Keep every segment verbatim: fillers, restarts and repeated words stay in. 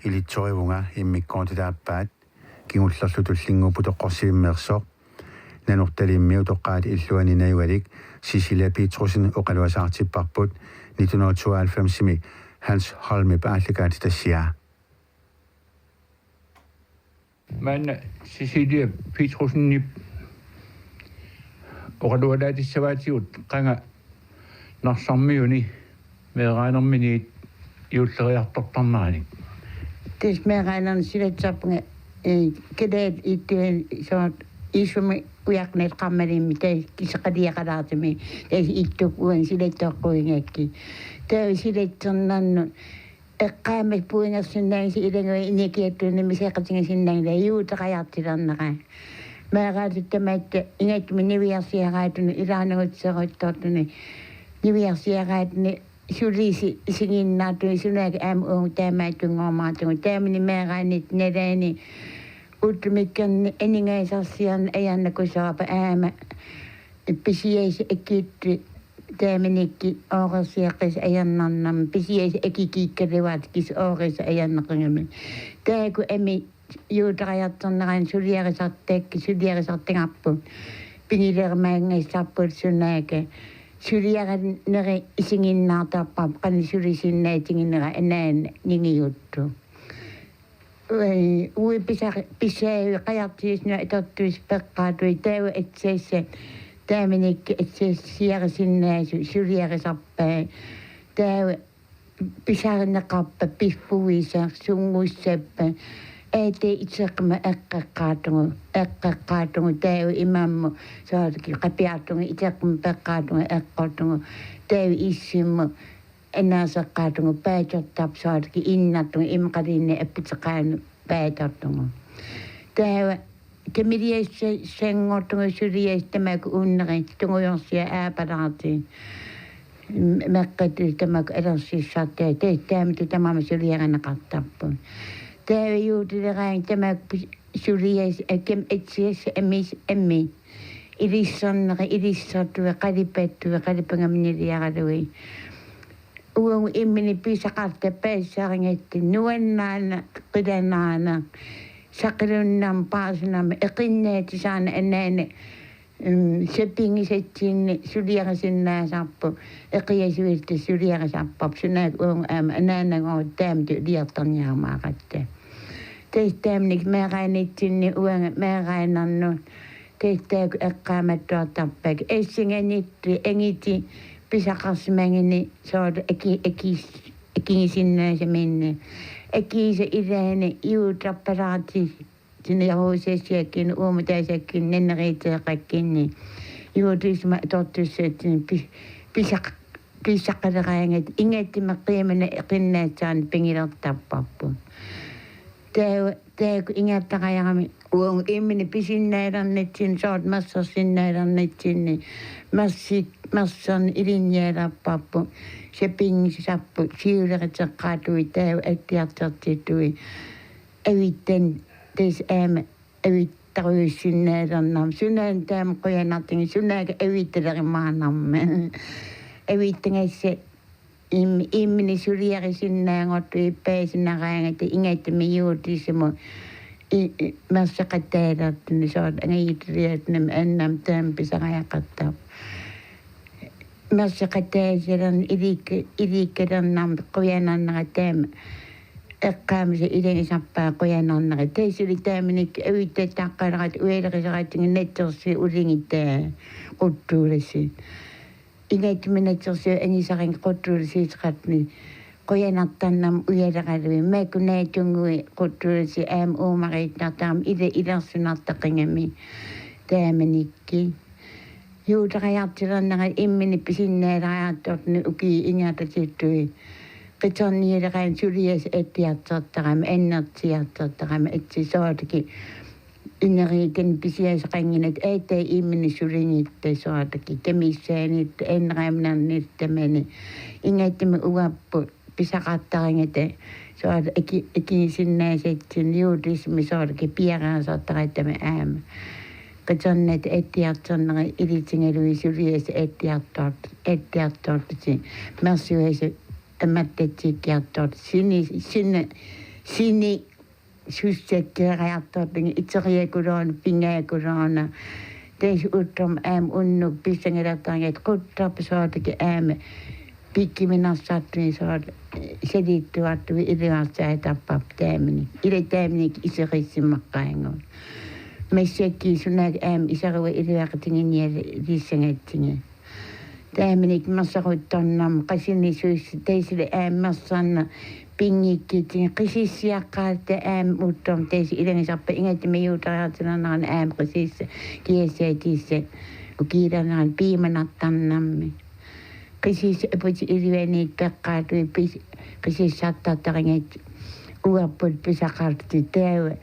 Ilitsorivunga immikkoortitaappaat kingullerlu tullinnguupput toqqorsivimmeersoq. Nanortalimmi utoqqaat illuanni najugalik Cecilia Petrussen oqalualaartipparput nitten hundrede og tooghalvfemsimi Hans Holmip aallakaatitassiaa. Maanna Cecilia Petrussenip oqalualaatissavaatigut qanga Narsarmiuni meeraanerminiit juulleriartortarneranik. Tassa meeraanermi silassarpunga, eh, kalaat ittuan soorlu isumi ujarnat qarmalimmi tassa kiseqaliaqalaartumi tassa ittup uani silattoqquingakkit. Taava silassernernut eqqaamasut puinersinnaanngitsut ilagivaat inikkiattuunnermi seqatigisinnaanngilaa juuteqajartilerneraa. Meeraatut tamatta ingammik niviarsiaraatuni ilaanagutseruttortuni niviarsiaraatuni sulisi isiginnaartuni sunaakka aamma uagut taamaattunngorumaartugut. Taamani meeraanitta nalaani ullumikkut aningaasarsiorneq ajornakusoorpat aamma pisiassat akittut taamanikkut oorersiaqqisut ajornarnermi pisiassat akikiikkaluartut kisianni oorersiassat ajorneqigami. Taakku amii juuteqajartornerani suliarisartakkat suliarisartagarput. Pigilerumaanngassarput sunaakka. Suliarinerit isiginnaartarpavut qanoq sulisinnaatiginera anaana ningiuttoq. Ui, ui pisa-, pisaavi qajartigisut atortussat peqqaartui taava atsiassat taamanikkut atsiassiarisinnaasut suliarisarpaat. Taava pisarineqarpat piffuisa sunngussappat. Aatsaat iteqqummat eqqeqqaartugut, eqqeqqaartugut taava imammut soorlu qapiartugut iteqqummat peqqaartugut eqqortugut. Taava issimmut anaaseqqaartugut paatertarput soorlu innartugut immaqaluunniit apputeqaanut paatertugut. Taava kamiliassanngortugut suliassat tamakku unnerit tungujorsiat aapalaartut. Meqqatut tamakku alersissartai tassa taamatut tamarmik suliarineqartarput. Taava juutileraangat tamakku suliassat akam atsiassat amii amii. Ilissernerit ilissertui qalipattuit qalipagamik niliaralugit. Uagut imminik pisaqartarput paasisarigatta nuannaana qilanaana saqilunnarmi paasinermi eqinnaatissaaneq anaana, mm, sapinngisatsinnik suliarisinnaasarput eqiasuilluta suliarisarparput sunaakka uagut aamma anaanagooq taamatut iliortarniarumaaratta. Tassa taamanikkut meeraanitsinni uanga meeraanernut tassa taakku eqqaamattuartarpakka assinganittut angutit pisaqarsimagunik soorlu aki-, aki-, akigisinnaasaminnut. Akiisa ilaanni juuterpalaartut siniaruusassiakkinni uummataasakkinni naneriuteeqqakkinni. Juutissummik atortussatsinnik pi-, pisaq-, pisaqaleraangatta ingammik qiimaneq eqinnaatissaaneq pigilertarparput. Taava taakku ingerlaqajaramik uagut imminik pisinnaalernitsinni soorlu mersorsinnaalernitsinni mersi-, mersorneq ilinnialerparput sapinngisarput siuleriteqqaartui taava atsiartortittui. Avittan tassa aamma avittarujussinnaalernermi sunaana taama qujanartigisoq sunaakka avittalerumaarnermi. Avittagassat im-, imminik suliarisinnaanngortut paasisinnaaraangatta ingammik juutissummut i-, i-, mersoqataalertuni soorlu angajuttuliortunimi annammi taama pisariaqartarpoq. Mersoqataasalerneq ilikka-, ilikkalernermi qujanarnera taama eqqaamasat ilagisarpaat qujanarnera. Tassali taamanikkut avittattaqqaleratta uialerisaratsigu natsersuut uligitaa quttuulassi. Ingammik natsersuut angisariga quttuulasiuteqartuni qujanartarnermik uialeralugit makku naatsunnguit quttuulassi aamma uumariittartarami ila ilersunartaqigami taamanikkut. Juuteqajartilernerat imminik pisinnaaleriartortuni ukiut ingerlatittui. Qitorniileraangat suliassat atsiartortarami, annertusiartortarami, atsisoortiki ineriikkani pisiassaqannginnatta aatsaat imminik suligitta soortiki kamissaanitta anneraaminarnitta tamani. Ingammik uagut pisaqartaratta soorlu aki-, akigisinnaasatsinnik juutissumik soorlu piareersartaratta aamma. Qitornata atsiartornerat ilisigalugit suliassat atsiartort-, atsiartortusi. Mersuisa amerlatsikkiartortusi. Sini-, sina-, Sini sussakkeeriartorlugit iteriakuluuna, pingaakkuluuna. Tassa ullormut aamma unnuk pissangalertarigit quttarput soorlugit aamma pikkiminarsartui soorlu salittuartui iluarsaatarparput taamani. Ila taamani iserissimaqqaangut. Massakkut sunaaffa aamma iserua iluaqutiginnialissagatsigit. Taamani mersaruttornermi qassinisuus tassali aamma mersarneq pinngikkutsigu qisussiaqqaarluta aamma ullormut tassa ilagisarpaat ingammik juutariartilernerani aamma qisussat kiassaat tassa ukiulernerani piumanartarnermi. Qisussat aputit iluaniit peqqaartui pis-, qisussartartarigit uerput pisaqarlutik taava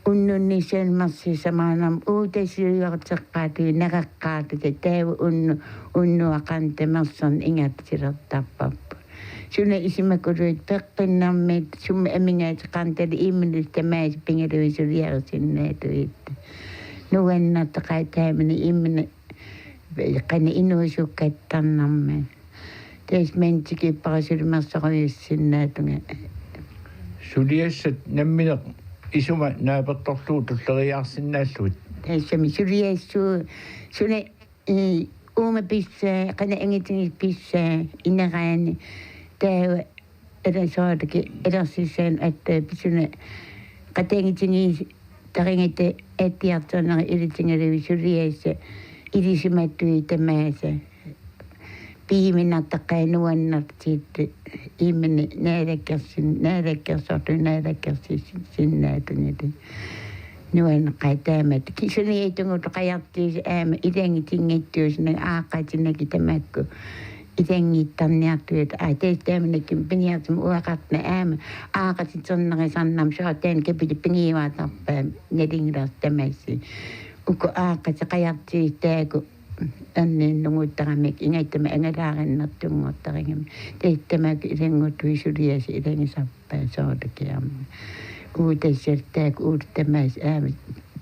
unnunnissaanut mersissamaannermi uutasiuarteqqaartui nareqqaarlutik taava unnu-, unnuaqarnata mersarneq ingerlatilertarparput. Suna isumakuluit peqqinnermit summi amigaateqarnata imminut tamaasa pigaluit suliarisinnaallugit. Nuannertaqaaq taamani imminut qanoq inuusukkattarnermi. Tassa manna tikippara suli mersorujussinnaallunga. Suliassat nammineq isuma naapertorlugu tulleriiaarsinnaallugit. Tassami suliassat suna, eh, uuma pissaa, qanoq angitigisut pissaa ineraanni. Taava ila soorlugit ilarsissaanut attapput suna qatangitigisut tarigata attiartornerat ilutigalugit suliassat ilisimattuit tamaasa. Piuminartaqaaq nuannertiit imminut naalakkersin-, naalakkersortut naalakkersissinnaatunili. Nuanneqaaq taamatut. Ki-, suniatungut qajartuusut aamma ilanngutinngitsuusunagit aaqqatinakit tamakku. Ilannguttarniartuit aa tassa taamanikkut piniartumik uaqartuna aamma aaqqatiternerisarnermi soorlu taanna kapili pigiuaasarpaat nalunngilarsi tamassi. Uku aaqqatit qajartuusut taakku anniinnunguttaramik ingammik angalaarinnartunngortarigami. Tassa tamakku ilannguttui suliassat ilagisarpaat soorlugit aamma. Uagut tassa taakku uagut tamaasa aamma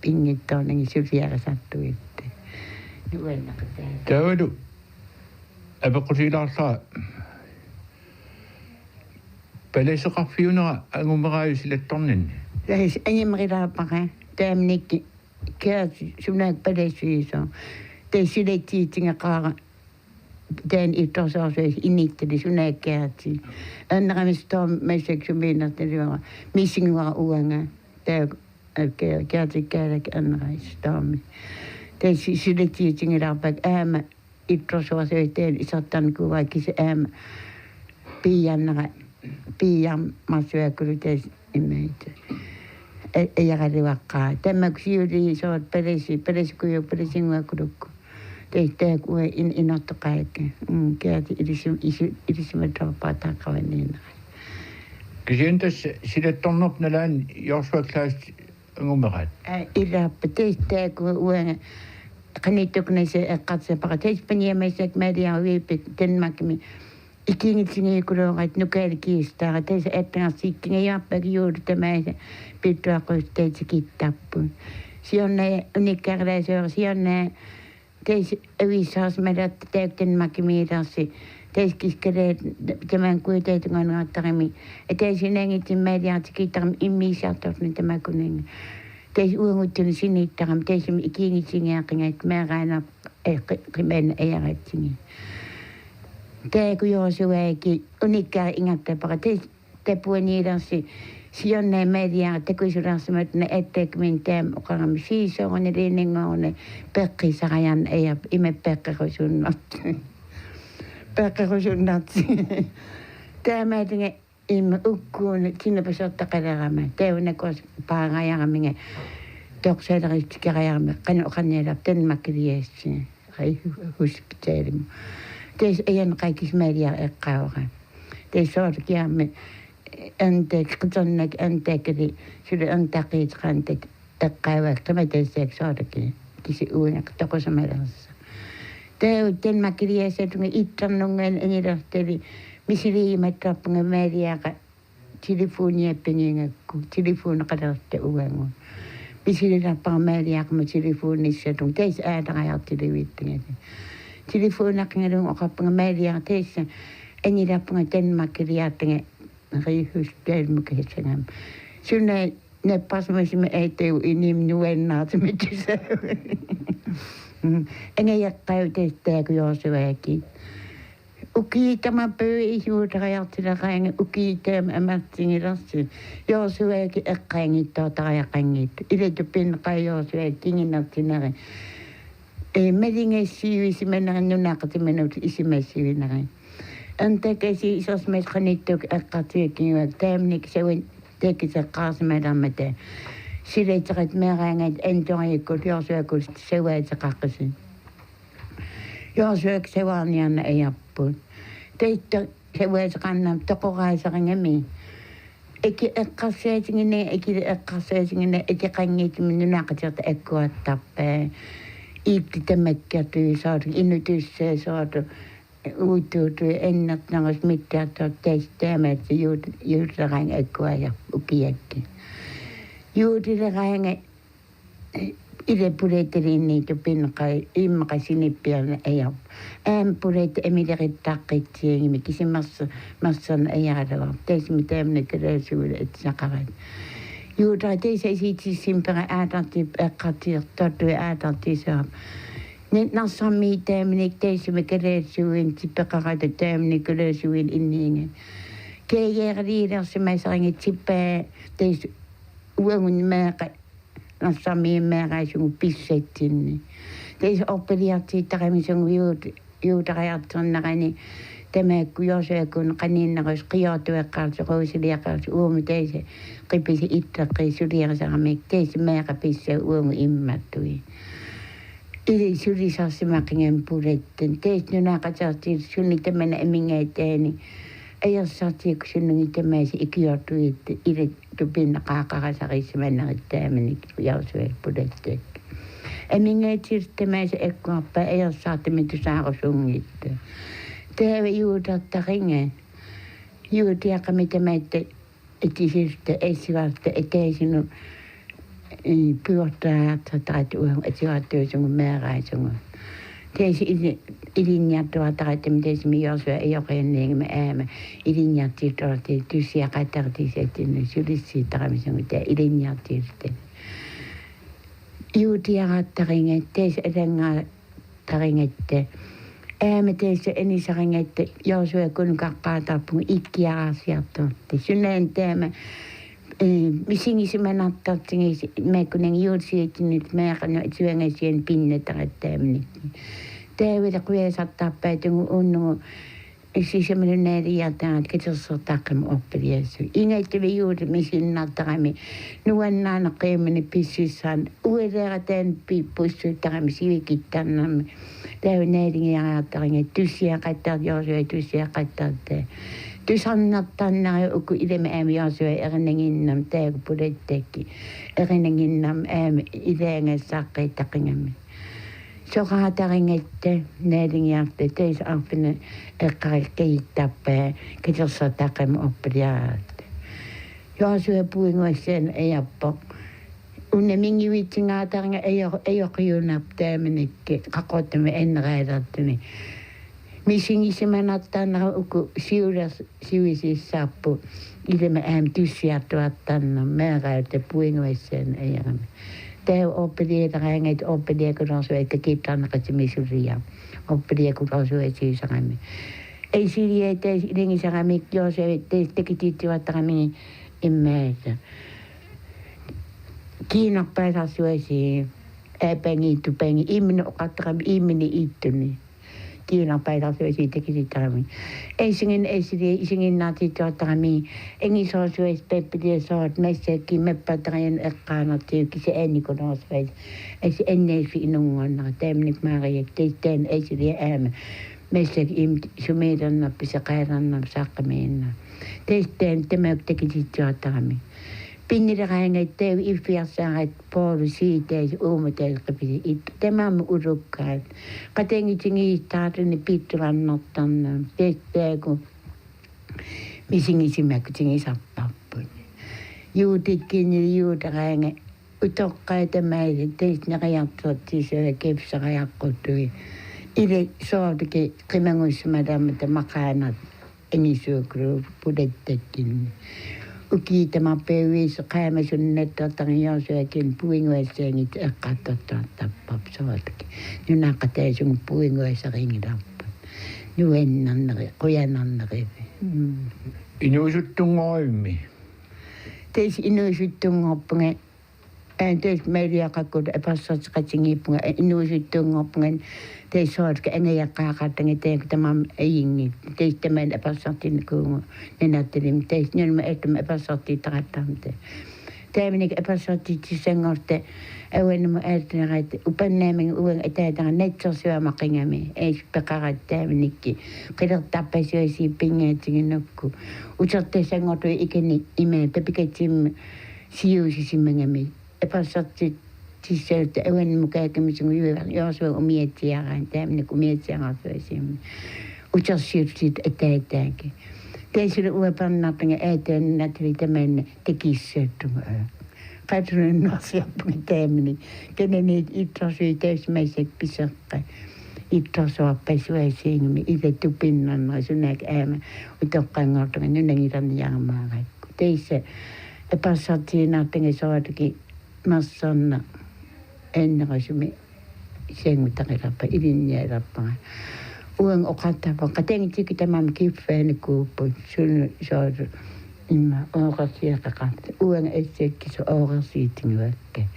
pinngitsoornagit suliarisartuit. Nuanneqaaq taava. Taavalu apeqqusiilaarlara palaseqarfiunera angumeraajuk silattorninni. Tassa angumerilaarpara taamanikkut Gerti sunaaffa palasuisoq. Tassa silatsiutigeqaara taanna ittorsuarsuisa inittali sunaaffa Gerti. Anneramik Storm massakkut sumiinnertaluara. Missinguara uanga. Taava, eh, Ge-, Gerti Kaalak anneramik Stormi. Tassa si-, silatsiutigilaarpakka aamma ittorsuarsuisa taanna isertarnikuuara kisianni aamma piiarnera, piiarmarsuakkulu tassa imaattoq. A-, ajaraluaqqaara. Tamakku siulii soorlu palasi-, palasikujuupput palasinnguakkulukku. Tassa taakku uanga in-, inortoqaakka. Mm, Gerti ilisi-, isi-, ilisimatorpara taaqqavanniinnera. Kisianni tassa silattornerput nalaani Joshua Kleist angumeraat. Aa, ilaappoq tassa taakku uanga qanittukkut nassaat eqqartusarpara. Tassa piniamasakka Maria Vibeke Danmarkimi ikiuutigiikuluugatta Nukaali Kiistaara tassa attagarsiikkigajuarpakka juulli tamaasa pittuaqqusutaat tikittarput. Siorna unikkaarilaassuara siorna tassa avissaarsimalertoq taakku Danmarkimiilersi. Tassa kiskaleet tamanna kujataatungaannagartarami. Ataasiinnanngitsumik Maaliaq tikittarami immiussisartorluni tamakkununnga. Tassa uagutsinni sinittarami tassami ikiuutigiaqqigatta meeraaneq, eh, qi-, qimaannaq ajaratsigit. Taakku Joshua Kleist unikkaari ingerlappara tassa tapuaniilersi siorna Maaliaq takusulersimatunut attakkumi taama oqarami siisooruna liininngoruna peqqissariarneq ajorpoq ima peqqerusunnartoq. Peqqerusunnartoq. Taamaatunga ima ukkuuna tinapasortaqalerama. Taava nakorsaq paariaraminga toqsalerissutikkeriarami qanoq oqarnialerpara Danmarkiliassaq. Rigshospitalimi. Tassa ajanneqaaq kisianni Maaliaq eqqaavara. Tassa soorlu kiarmi antak qitornak antakili suli antaqiitaqantak eqqaavara qimatassaaq soorlu ki-, kisianni uunga toqusimalersoq. Taava Danmarkiliassatunga ittarnunngaanniit angilertali misiliimattarpunga Maaliaqa telefoniappigigakku, telefoneqalerluta uagut. Misililerpara Maaliaqimut telefonissatut, tassa aatariartilivittagani. Telefoneqqigalugu oqarpunga Maaliaq tassa angilerpunga Danmarkiliartunga Rigshospitalimi kassagama. Suna napparsimasumik aatsaat inim nuannaartumik tusaavugut. Mm. Angajoqqaat tassa taakku Josua Aki. Ukiut tamarmik isuutariartileqaanga ukiut taama amerlatsigilersi. Josua Aki eqqaanngitsoortariaqanngitsoq. Ilaa tupinnaqaaq Josua Aki kingunersinerit. Ee, malingassiuisimanerit nunaqqatiminut isumassiuinerit. Antakasi isersimasut qanittukkut eqqartugakkit taamanikkut savat takuteqqaarsimalermata. Silateqat meeraagaat Antoriakkut Josuakkut savaateqaqqisut. Josuakkut savaarniarneq ajorput. Tassa savaateqarnermut toqoraaseqigami. Aki eqqarsaatigineq, akili eqqarsaatigineq, akeqanngitsumik nunaqqatit akkuartarpaat. Iittut tamakkertut soorlu, inutussaat soorlu, uuttuutut, annertunerusut, mittartortut, tassa taamaattoq juut-, juulleraangat akkuajarput ukiakkut. Juulleraangat, ilaa pulattaliinniit tupinnaqaaq immaqa sinippiarneq ajorput. Aamma pulattut amilerittaqqitsiagimmi kisimersu-, mersorneq ajoraluarpoq. Tassami taamani kalaallisuunik atisaqaraat. Juullera tassa isitsissimperaq aallartippoq eqqartortut aallartisoorput. Ni-, Narsarmiit taamanikkut tassami kalaallisuunik tipeqarata taamani kalaallisuunik inniinnga. Kaajaaraliilersimasariga tippaa tassa uagut meeqqat Narsarmiit meeraasugut pissatsinnik. Tassa orpiliartiittaramisugut juut-, juulleriartornerani tamakku Josuakkut qaninnerusut qiortueqqaarlutik, Rusiliaqaarlutik, uuma tassa qipisi itteqqi suliarisaramik, tassa meeqqat pissaagut uagut immertui. Ilaa sulisarsimaqigami pulattani. Tassa nunaqqatertik suni tamani amigaataani. Ajorsartikkusunngit tamaasa ikiortuit ilaa tupinnaqaaq qarasarissimanerit taamanikkut Josuap pulattakkut. Amigaatillit tamaasa akkuarpaat ajorsartumik tusaarusunngitsut. Taava juullertariga. Juulliaqqami tamatta atisilluta, assivarluta, ataasinut, ee, piortaartartaratta uagut ativartuusugut meeraasugut. Tassa ili-, ilinniartuartaratta tassami Josua ajoqianniigami aamma ilinniartuartarluta tussiaqattaartussatsinni sulissiittaramisugut taava ilinniartuartarluta. Juulliartariga tassa alanngaa- tarigatta. Aamma tassa anisarigatta Josuakkut nukarpaataarpugut ikkiararsiartortut. Sunaana taama, ee, misigisimanartartigisoq makkunani juullisiatsinnut meeqqanut atuagassianut pinnataratta taamanikkut. Taavalu quiasartarpaatigut unnugu sisamanut naaliartaratta katersortaqqamut orpiliassat. Ingattavik juulli misinnartarami nuannaanaqqiumani pissussaanut ualeerataani pi-, pussuttaramik sivikittarnermik. Taava naaligiariartariga tussiaqattaartoq Josua tussiaqattaartoq. Tusarnertarnera uku ilami aamma Josua erinaginnam taakku pulattakkut. Erinaginnam aamma ilaagassaaqqitaqigami. Soqaatarigatta naaligiarluta tassa arfineq-eqqarikka qiittarpaa katersortaqqamut orpiliaratta. Josua puiguassaanut ajorpoq. Una mingivitsigaatariga ajo-, ajoqiunerpoq taamanikkut Qaqortumi anneraalertumi. Misigisimanartarnera uku siulers-, sivisissaarput. Ilami aamma tussiartuartarnermik meeraata puiguassaanut ajorami. Taava orpilialeraangatta orpiliakuloorsuit kakittarneqasumik suliaq. Orpiliakuloorsuit siusarami. Asiliat tassa ilagisaramik Josua tassa takutittuartarami immaqa. Kiinarpaasarsuasi aapangi tupangi imminut oqartarami imminut ittuni. Kiinarpaasarsuasi takutittarami. Assiginnaavat asiliat isiginnaartittuartarami angisoorsuasi pappiliasoorut massakkut mappatarian eqqaanartigu kisianni anikuloorsuasi. Assi annaassuseq inunnguunnera taamanikkut Maria tassa taanna asiliaq aamma. Massakkut imminut sumiilernerput pisoqaalernerput saqqummiinnera. Tassa taanna tamakkua takutittuartarami. Pinnileraangatta taava iffiarsaaratta Paulus Siitaasa uuma taava qipisi ittut. Tamarmik ulukkaat. Qatanngutigiittaarluni pittuarnertarnermik. Tassa taakku misigisimakutigisarparput. Juutikkinni juulleraangat utoqqaat tamaasa tassa neriartortitsisoq kifseriaqquttui. Ilaa soorlu qimagussimalermata maqaanartut angisuukkuluupput pulattakkinni. Ukiut tamarpiaviisa qaamasunnattortarniorsuakin puiguassaanngitsut eqqartortartarput soorlugit. Nunaqqataasunga puiguassarinngilarput. Nuannarneri, qujanarneri. Mm. Inuusuttunngorivimmi? Tassa inuusuttunngorpunga. Aa, tassa mailiaqakkut apersorteqatigiippunga, aa, inuusuttunngorpunga. Tassa soorlugit angajoqqaaqartanga taakku tamarmik ajunngitsut. Tassa tamanna apersortinnikuuvugut nunatsinni. Tassa nunamut allamut apersortitaqattaarmat. Taamanikkut apersortitsissanngorluta avannamut aallartaratta upannaamik uanga ataataga natsersuarmaqigami. Aas peqaratta taamanikkut qilertarpassuarnik pingaartiginukku. Utertassanngortut ikani ima papikatsimmik siuusisimagami. Apersortitsissalluta avannamut kaakkamisugu juiva-, juorsuaq umiatsiaraanni, taamanikkut umiatsiagarsuarsiammi. Utersiutit ataataakka. Tassulu uanga parnartunga aataannatali tamanna takissaattunga. Qatanunnaarsiarpunga taamani. Kananiit ittorsuit tassa massakkut piseqqat. Ittorsuarpassuarsiugami ila tupinnarnera sunaaffa aamma utoqqanngortunga nunangilerniarumaarakku. Tassa apersortiinnartunga soorlugit mersernaq annerusumik sangutarilerpara, ilinnialerpara. Uanga oqartarpunga, qatanngutikka tamarmik kiffaannikuupput, suna soorlu ima oqarsiaqaqarta. Uanga assakkut sooq oqarsiutigivakkit.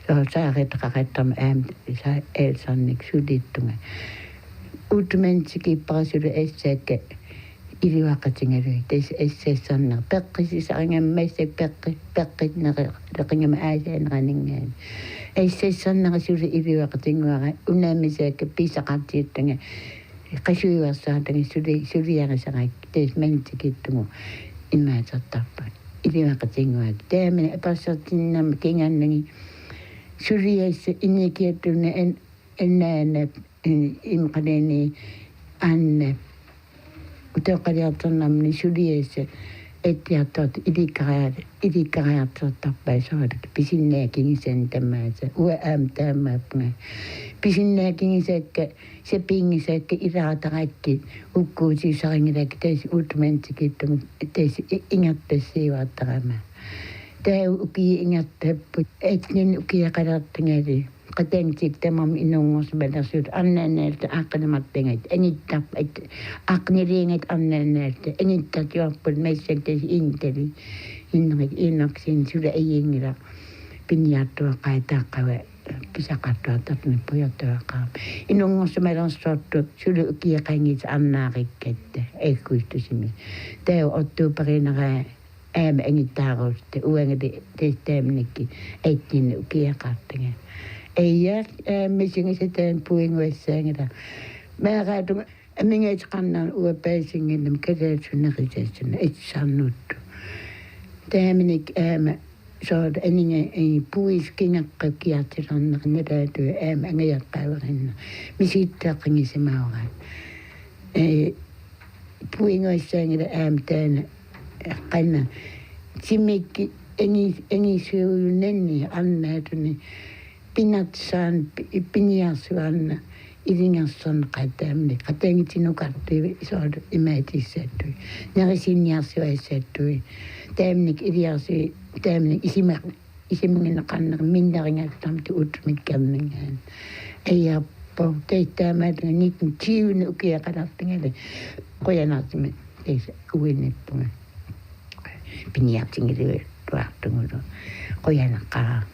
Soorlu saaritaqaqattarmat aamma sa-, Elsernik sulittunga. Uuttumantikippara suli assakka iliuaqatigalugit, tassa assassarneq. Peqqissisarigama massakkut peqqi-, peqqinneqigama aasaaneraninngaanniit. Assassarnera suli iliuaqatigaara, unammisakka pisaqartiittunga. Qasuivarsaartunga suli-, suliarisarakkit, tassa mantikittugu imaasertarpara. Iliuaqatigaakka. Taamani apersortinnerma kingornagit suliassat inikiattuni an-, Annaanap, eh, imqalini Annap. Utoqqaliartornermini suliassat attiartortut ilikkariar-, ilikkariartortarpai soorlugit pisinnaakigisannut tamaasa. Uanga aamma taamaappunga. Pisinnaakigisakka, sapiinngisakka ilaatarakkit, ukkuutigisarinngilakkit tassa uuttumantikittugu tassa i-, ingerlassiuartarama. Taava ukiut ingerlapput, atnini ukiaqalertungali. Qatanngutikka tamarmik inunngorsimalersuutit arnaannaallutik aaqqinniartagaat angittarput, at-, aaqqinniartagaat arnaannaallutik angittartuarput massakkut tassa Iintali. Iinnerit Iinnersiin suli ajunngilaq, piniartuaqaat taaqqava pisaqartuartartunik pujortuaqaaq. Inunngorsimalersortut suli ukiut qangiit arnaarikkatta aggustusimi. Taava oktoberimut aamma angittaaruusutit uangali tassa taamanikkut atnini ukiaqartunga. Aja, aamma misigisat taanna puiguassaanngilaq. Meeraatunga amigaatiqarnera uanga paasinnginnama kalaallisut nerisassanut issarnuttut. Taamanikkut aamma soorlu aninga-, eh, puisit kingorqatigiartilernerat nalaatui aamma angajoqqaaverinnerat. Misigitseqqigisimavara. Eh, puiguassaanngilaq aamma taanna, eh, qanoq. Timikkut angi-, angisuujunanni arnaatuni pinarsaani pi-, piniarsuarna ilungersorneqaat taamani qatanngutit nukartui soorlu imaatissattui. Nerisinniarsuassattui. Taamanikkut iliarsuit, taamanikkut isima-, isimangineqarneq minnerungaattarmat uuttumikkut kerninngaanniit. Ajappoq, tassa taamaatunga nitten tyveni ukiaqalertungali qujanartumik tassa uinippunga. Piniartigiluartugulu. Qujanaqaaq.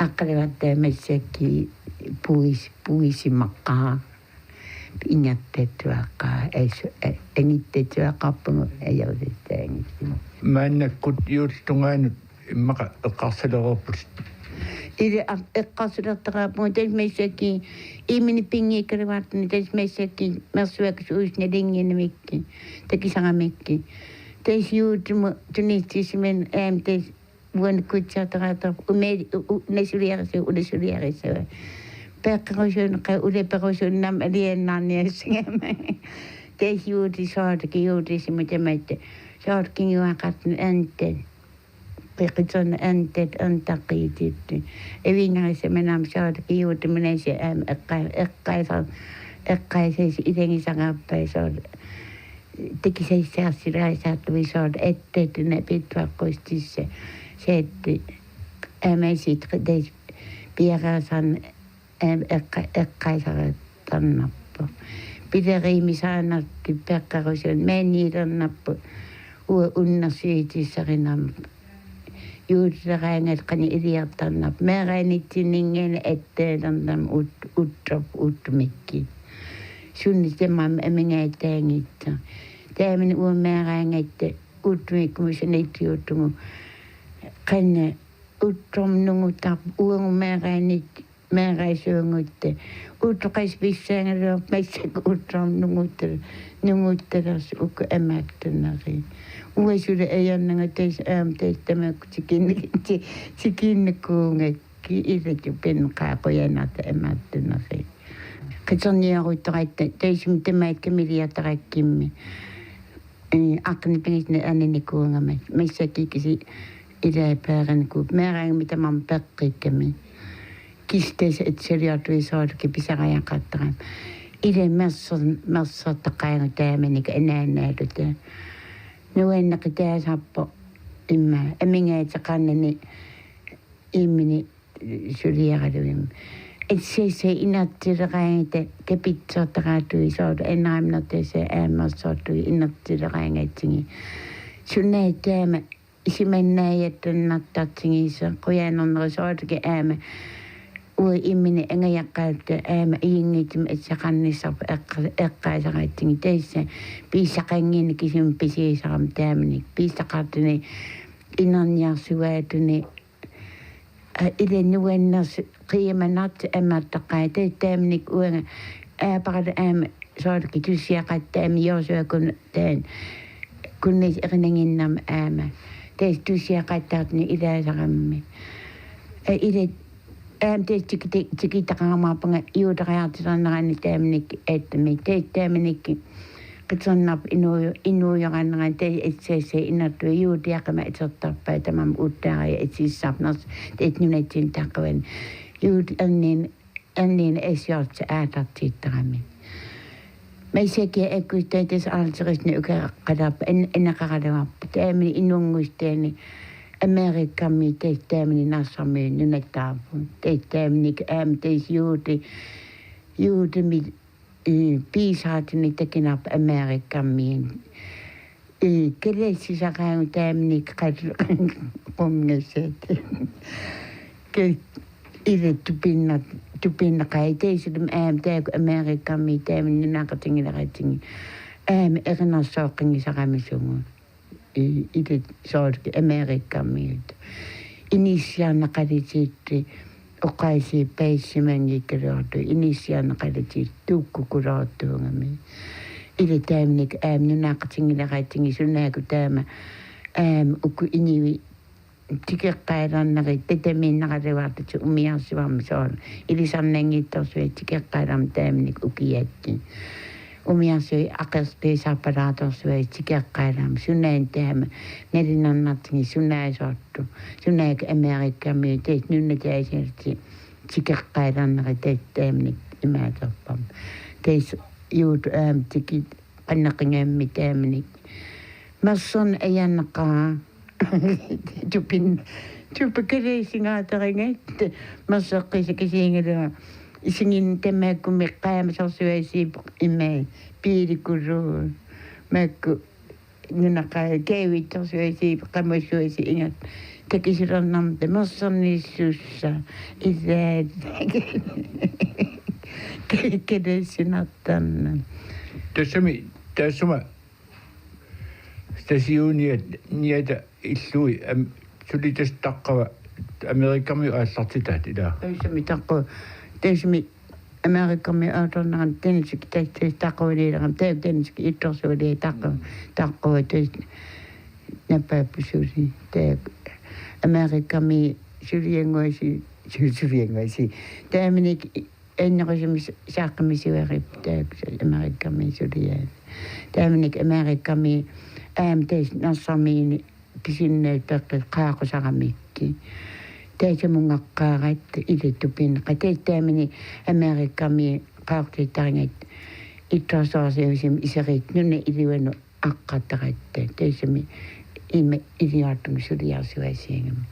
Aqqaluartaa massakkut puis-, puisimaqaaq. Ingerlattuaqaaq, as-, a-, angittatuaqarpugut ajorissaanngitsumik. Maannakkut juulip tungaanut immaqa eqqarsalerupputit. Ilaa eqqarsalertaqaarpugut tassa massakkut imminut pinngiikkaluartuni tassa massakkut mersuakka suusut nalunnginnamikkit, takusaramikku. Tassa juutimut tunissutissaminnut aamma tassa uani kutsiartaraattarput umiat u-, u-, una suliarissavaa, una suliarissavaa. Peqqerusuuneq qaa ulaperusuunnermik alianaarniassagama. Tassa juuti soorlu juutissamut tamatta. Soorlu kinguaqartuni antat. Peqitsorna antat, antaqqitittu. Aviingarissaminarmi soorlu juutimut nasi aamma eqqa-, eqqaasa-, eqqaasasi ilagisaqarpai soorlu. takisassarsilaasartuisoorlu, attattuna pitvaqqustissa. Saatti aamma sitriteis piareersaarn aamma eqqa-, eqqaasareertarnarpoq. Pileriimisaannartut peqqarusuun maaniilernarpoq uanga unnersiutissarinarmat. Juulleraangat qanoq iliortarnarpoq. Meeraanitsinninngaanniit attaalernarmat ut-, uttorp-, uttumikkit. Sunni tamaat amigaataanngitsoq. Taamani uanga meeraangatta uttumikkumut sanittiuttugut. Qanoq uttormut nunguttarpoq uagut meeraanit meeraasuugutta. Uttoqassi pissaagaluarpoq massakkut uttormut nunguttar-, nunguttalersoq uku amaattunerit. Uanga suli ajornanga tassa aamma tassa tamakku tikinnik-, ti-, tikinnikuugakkit ilaa tupinnaq qujanartumik amaattunerit. Qitornioruttoratta tassami tamaat kamiliortarakkimmi. Ee, aqqaneq-pingasunut aninikuugama. Massakkut kisianni ilaa peerannikuupput. Meeraagami tamarmik peqqikkami. Kisianni tassa atisaliortuisoorlugit pisariaqartarami. Ilaa merser-, mersertaqaagut taamanikkut anaanaaluta. Nuanneqitaasarpoq immaqa amigaateqarnani imminut suliaralugu. Atisassaat inertileraangatta kapitsertaraatui soorlu annaaminertassat aamma mersortui inertileraangatsigit. Sunaana taama isumannaajattunnartartigisoq qujanarnerusoorlugit aamma uanga imminut angajoqqaarluta aamma ajunngitsumik atisaqarnissarput eqqa-, eqqaasaratsigit tassa piissaqannginnami kisimi pisiusarami taamanikkut piissaqartuni inerniarsuaatuni. Aa, ilaa nuannersoq qiimanartoq amaattoqaat tassa taamanikkut uanga aapparalu aamma soorlu kisianni tussiaqattaami Joosua Kun-, taanna Kunnasip erinanginnama aamma. Tassa tussiaqattaartuni ilaasarami. Aa, ilaa aamma tassa tiki-, tikitaqarumaarpunga juulleriartulernerani taamanikkut attami. Tassa taamanikkut qitornarpoq inuu-, inuujoraanera tassa atisassaat inertui juulliaqimmat atortarpai tamarmik uttaariat atisissaarners tassa nunatsinni taquani. Juullip erniinnaq, erniinnaq assiortut aallartittarami. Massakkut aggustip tassa halvtredsini ukeqqalerpoq an-, aneqaraluarpoq. Taamani inunngussuttaani Amerikamiut tassa taamani Narsarmiut nunattaarput. Tassa taamanikkut aamma tassa juulli, juullimik Ii, piisaatinik takunarpoq Amerikamiut. Ii, kalassisaqaagut taamanikkut qal-, qumngassat. Ke-, ilaa tupinna-, tupinnaqaat tassami aamma taakku Amerikamiut taamani nunaqqatigileratsigit. Aamma erinarsoqqinnisaramisugut. Ii, ilaa soorlu Amerikamiut. Inissiarneqaluttuullu oqaasii paasimanngikkaluartut inissiarneqaluttuullu tukkukuluortuugami. Ilaa taamanikkut aamma nunaqqatigileratsigit sunaakkut taama aamma uku inuit tikeqqaalernerit tatamiinnaraluartut umiarsuarmi soorlu. Ilisarnanngitsorsuit tikeqqaalermata taamanikkut ukiakkut. Umiarsuit aqersuisarpalaartorsuit tikeqqaalermata sunaana taama nalunarnartigit sunaasortoq. Sunaakkut Amerikamiut tassa nunataasillutik tikeqqaalernerit tassa taamanikkut imaaterpam. Tassa juullip aamma tikit qanneqigami taamanikkut. Mersorneq ajornaqaaq. Tupin-, tupakalaassingaatarigatta mersoqqisakasiigaluaq. Isiginni tamakkumi qaamasorsuasiippoq ima piilikuluuvoq. Makku nunaqaat kaavitsorsuasiippoq qamussuasi ingat. Takusilernermata mersornissussaq. Ilaat. Ka-, kalaassinartarneq. Tassami, taassuma Tassa juuniata, niata illui, am-, suli tassa taqqava Amerikamiut aallartitaat ilaa. Tassami taqqu-, tassami Amerikamiut aallarnerani danskit tassa taqqavaliilerami, taava danskit ittorsualiat taqqu-, taqquaat tassa nappaapput suli. Taava Amerikamiut suliannguasut, su-, suliannguasut. Taamanikkut annerusumik saaqqamisuaripput taakku Amerikamiut suliaat. Taamanikkut Amerikamiut aamma tassa Narsarmiuni pisinnaat peqqissut qaaqusaramikkit. Tassa mungaqqaaratta ilaa tupinneqaat. Tassa taamani Amerikamiut qaaqutittarigatta ittoorsuarsiusim iseriit nuna ilivanut aqqartaratta. Tassami ima iliortumik suliarsuasiigami.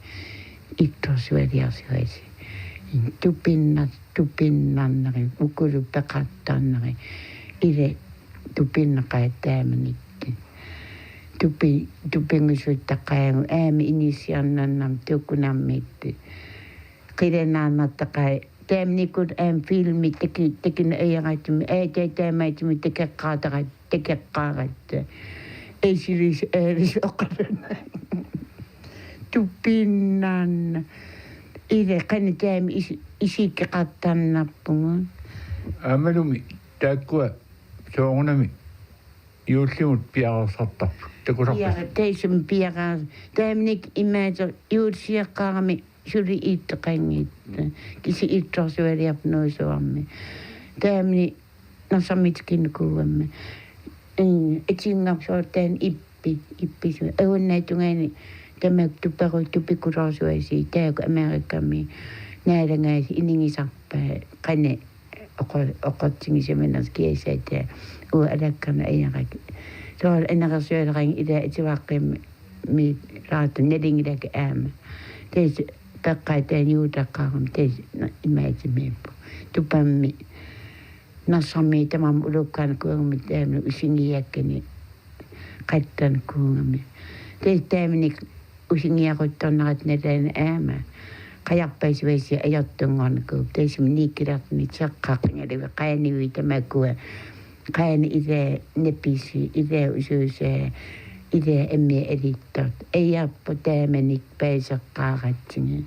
Ittoorsualiarsuasi. Tupinna-, tupinnarneri, ukulu peqartarneri. Ila tupinnaqaat taamanikkut. Tupi-, tupigusuttaqaagut aamma inissiarnarnam tukunarmiittut. Qilanaarnartaqaat taamanikkut aamma filmi taki-, takineq ajoraatsimi. Aa, taa-, taamaattumik takoqqaartaratta, takoqqaaratta. Asilis, Asilis oqarluni. Tupinnarna. Ila qanoq taama isi-, isikkoqartarnarpugut. Aammalumi taakkua soorunami juullimut piareersartarput. Takusarpasi. Piare-, tassami piareer-, taamanikkut imaattoq juullisiaqqaarami suli ittoqanngitsoq. Kisianni ittoorsualiarpoq Nuussuarmi. Taamani Narsarmiit tikinikuugammi. Mm, itinngarsuartaan ippi, ippisu. Agunnaartungaani tamakku tuperu-, tupikkuloorsuasi, taakku Amerikami. Naalagaasa inigisarpaat, qanoq oqo-, oqortigisimanersoq kiasaata uanga alakkarneq ajorakku. Soorlu anerersualeqanngilaq ilaa atuaqqimmi laartu nalinngilakka aamma. Tassa peqqaataani juullisiaqqaarami tassa na-, imaatsimiippoq. Tupammi Narsarmiit tamarmik ulukkaanikuugami taamani usingiakkani qattarnikuugami. Tassa taamanikkut usingiaruttorneratta nalaani aamma. Qajarpasivasi ajortunngornikuupput. Tassami niikkilartuni seqqaqqigalugit qaaniui tamakkua. Qaani ilaa napisi, ilaa usuusaa, ilaa ammia alittoq. Ajorpoq taamanikkut paaseqqaaratsigit.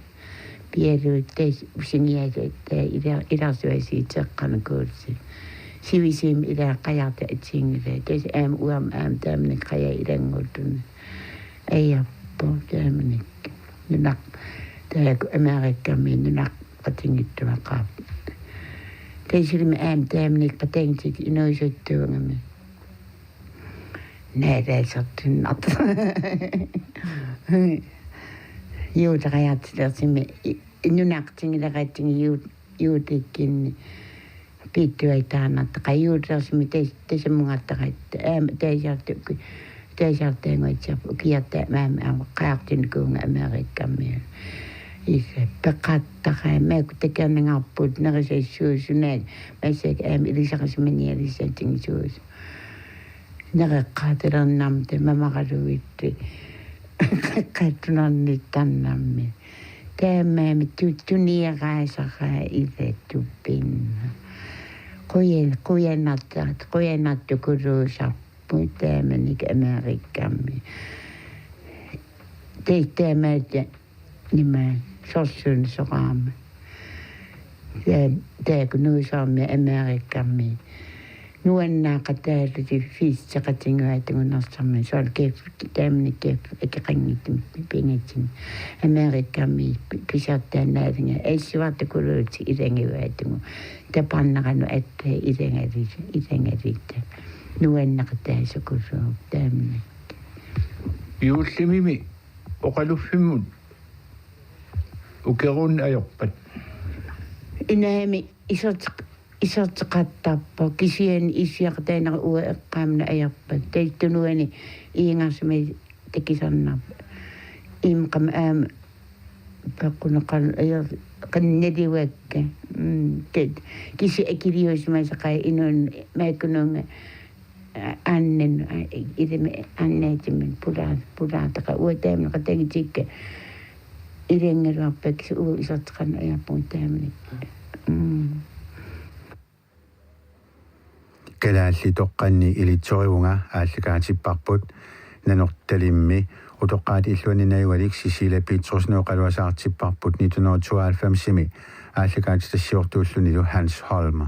Pialuut tassa usingiasaat ila-, ilarsuasiit seqqarnikuullutik. Sivisuumik ilaa qajartut atinngilaat. Tassa aamma uanga aamma taamanikkut qajaq ilanngulluni. Ajorpoq taamanikkut. Nunaq-, taakku Amerikami nunaqatigiittuaqaaq. Tassalumi aamma taamanikkut qatanngutit inuusuttuugami. Naalaasartunnartoq. Juulleriartulersumik i-, nunaqatigileratsigit juu-, juullikkunni. Piitsuataannartoq qajuulersumik tas-, tasamungartaratta. Aamma taasiartukkut, taasiartaannguatsiarput ukiartaat maama aamma qajartunikuuvunga Amerikami. Ila peqartaqaat, maakku takornariarput nerisassuusunaat, massakkut aamma ilisarisimanialissatsigissuusoq. Nereqqaatalernermut mamaraluit qattunarnittarnermi. Taamaammat tu-, tunioraasaraa ila tupinnaq. Qujan-, qujanarta-, qujanartukuluusarput taamanikkut Amerikami. Tassa taamaattut nima sorsunneq soraarmat. Taa-, taakku Nuussuarmi Amerikami. Nuannaaqataallutik feesteqatigivaatigut Narsarmi. Soorlu kæf-, taamani kæf-, akeqanngitsumik pingaartumik. Amerikami pi-, pisartaannaallunga. Assuartukuluutik ilagivaatigut. Taparneranut aatsaat ilagali-, ilagalugit. Nuannaaqataasukuluuvoq taamani. Juullimimi oqaluffimmut ukeruunneq ajorpat? Inaami iserteq-, iserteqartarpoq kisianni issiaqataanera uanga eqqaamani ajorpat. Tassa tunuani iingarsumik takusarnarpoq. Imqam aamma peqquneqar-, ajor-, qannalivakka. Mm, tet-, kisianni akiliusimasaqaat inuuneq maakkununnga a-, annen, a-, ilami annaatimmi pulaa-, pulaartaqaat uanga taamani qatanngutiga ilanngaluarpakka kisianni uagut iserteqarneq ajorpugut taamani. Mm. Kalaallit toqqanni ilitsorivunga aallakaatipparput Nanortalimmi utoqqaat illuanni najugalik Cecilia Petrussen oqalualaartipparput nitten hundrede og tooghalvfems-imi aallakaatitassiortuullunilu Hans Holm.